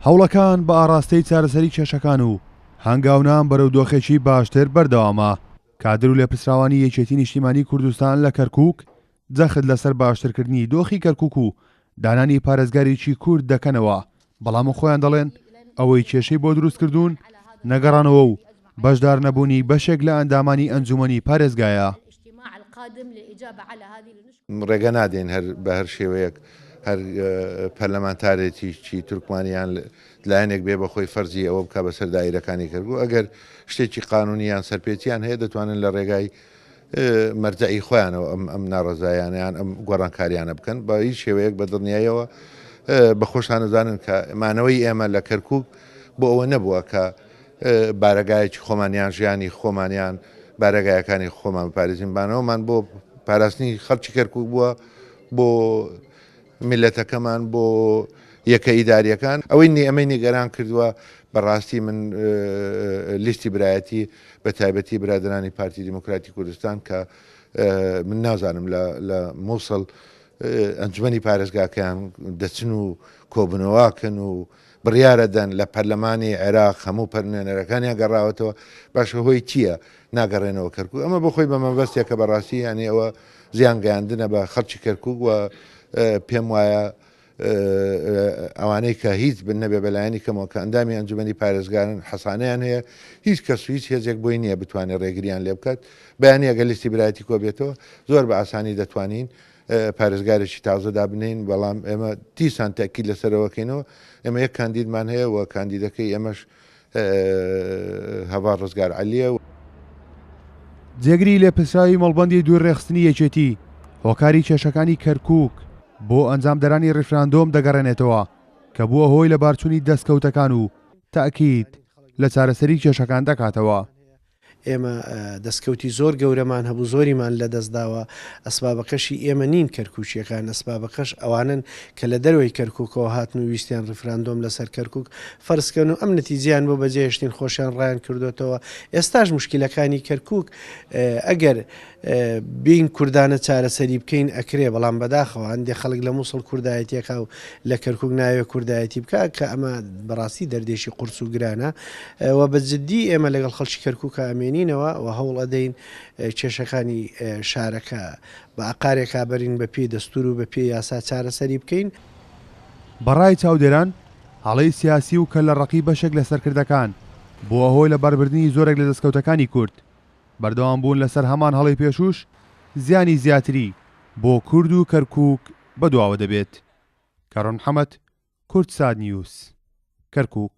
هەوڵەکان بە ئاڕاستەی چارەسەری کێشەکان و هەنگاونان بەرەو دۆخێکی باشتر بەردەوامە. کادر و لێپرسراوانی یەکێتی نیشتیمانی کوردستان لە کەرکوک جەخت لەسەر باشترکردنی دۆخی کەرکوک و دانانی پارێزگارێکی کورد دەکەنەوە، بەڵام خۆیان دەڵێن ئەوەی کێشەی بۆ دروستکردوون نەگەڕانەوە و بەشدارنەبوونی بەشێک لە ئەندامانی ئەنجومەنی پارێزگایە. ڕێگە نادەین هەر بە هەر شێوەیەک هەر پەرلەمانتارێکی تورکمانی یان لایەنێک بێ بە خۆی فەرزی ئەوە بکا بەسەر دایرەکانی کەرکوک ئەگەر شتێکی قانونی یان سەرپێچیان هەیە دەتوانن لە ڕێگای مەرجەعی خۆیانەوە ئەم ئەم ناڕەزایانە یان ئەم گۆڕانکاریانە بکەن بە هیچ شێوەیەک بە دڵنیایەوە بە خۆشتان دەزانن کە مانەوەی ئێمە لە کەرکوک بۆ ئەوە نەبووە کە بارەگایەکی خۆمان یان ژیانی خۆمان یان بارەگایەکانی خۆمان بپارێزین، مانەوەمان بۆ پاراستنی خەڵکی کەرکوک بووە، بۆ میللەتەکەمان، بۆ یەکە ئیدارییەکان. ئەوەی ئەمەی نیگەران کردووە بەڕاستی من لیستی برایەتی بە تایبەتی برادەرانی پارتی دیموکراتی کوردستان کە من نازانم لە موسڵ ئەنجومەنی پارێزگاکەیان دەچن و کۆبنەوەکەن و بڕیارەدەن لە پەرلەمانی عێراق هەموو پەر نوێنەرەکانیان گەڕاوەتەوە باشە هۆی چییە ناگەڕێنەوە کەرکوک ئەمە بۆ خۆی بە مەبەستێکە بەڕاستی یانی ئەوە زیان گەیاندنە بە خەڵکی کەرکوک و پێم وایە ئەوانەی کە هیچ بن نەبێ بەلایەنی کەمەوە کە ئەندامی ئەنجومەنی پارێزگارن حەسانەیان هەیە هیچ کەس و هیچ هێزێک بۆی نییە بتوانێت ڕێگریان لێ بکات بەیانی ئەگەر لیستی برایەتی کۆ بێتەوە زۆر بە ئاسانی دەتوانین پارێزگارێکی تازە دابنێین، بەڵام ئێمە دیسان تەئکید لەسەرەوە کەینەوە، ئێمە یەک کاندیدمان هەیە و کاندیدەکەی ئێمەش هەڤاڵ ڕزگار عەلییە. جێگری لێپرسراوی مەڵبەندی دوور رێکخستنی یەکێتی، هۆکاری کێشەکانی کەرکوک بۆ ئەنجامدەرانی ریفراندۆم دەگەڕێنێتەوە کە بووە هۆی لەبارچوونی دەستکەوتەکان و تەئکید لە چارەسەری کێشەکان دەکاتەوە. ئێمە دەستکەوتی زۆر گەورەمان هەبوو زۆریمان لەدەستداوە، ئەسبابەکەشی ئێمە نین کەرکوکییەکان، ئەسبابەکەش ئەوانەن کە لە دەرەوەی کەرکوکەوە هاتن و ویستیان ڕیفراندۆم لەسەر کەرکوک فەرز کەن و ئەم نەتیجەیان بۆ بەجێهێشتین خۆشیان ڕایان کردۆتەوە، ئێستاش موشکیلەکانی کەرکوک ئەگەر بێین کوردانە چارەسەری بکەین ئەکرێ، بەڵام بەداخەوە هەندێ خەڵک لە موسڵ کوردایەتی ئەکا و لە کەرکوک نایەوێ کوردایەتی بکا کە ئەمە بەڕاستی دەردێکی قورس و گرانە و بە جدی ئێمە لەگەڵ خەڵکی کەرکوکا ئەمێنینەوە و هەوڵ ئەدەین کێشەکانی شارەکە بە ئاقارێکا بەرین بە پێی دەستور و بە پێی یاسا چارەسەری بکەین. بە ڕای چاودێران، هەڵەی سیاسی و کەللەڕەقی بەشێک لە سەرکردەکان، بووە هۆی لەباربردنی زۆرێک لە دەستکەوتەکانی کورد. بەردەوام بوون لەسەر هەمان هەڵەی پێشووش زیانی زیاتری بۆ کورد و کەرکووک بەدواوە دەبێت. کارۆن محەمەد، کوردسات نیوز، کەرکووک.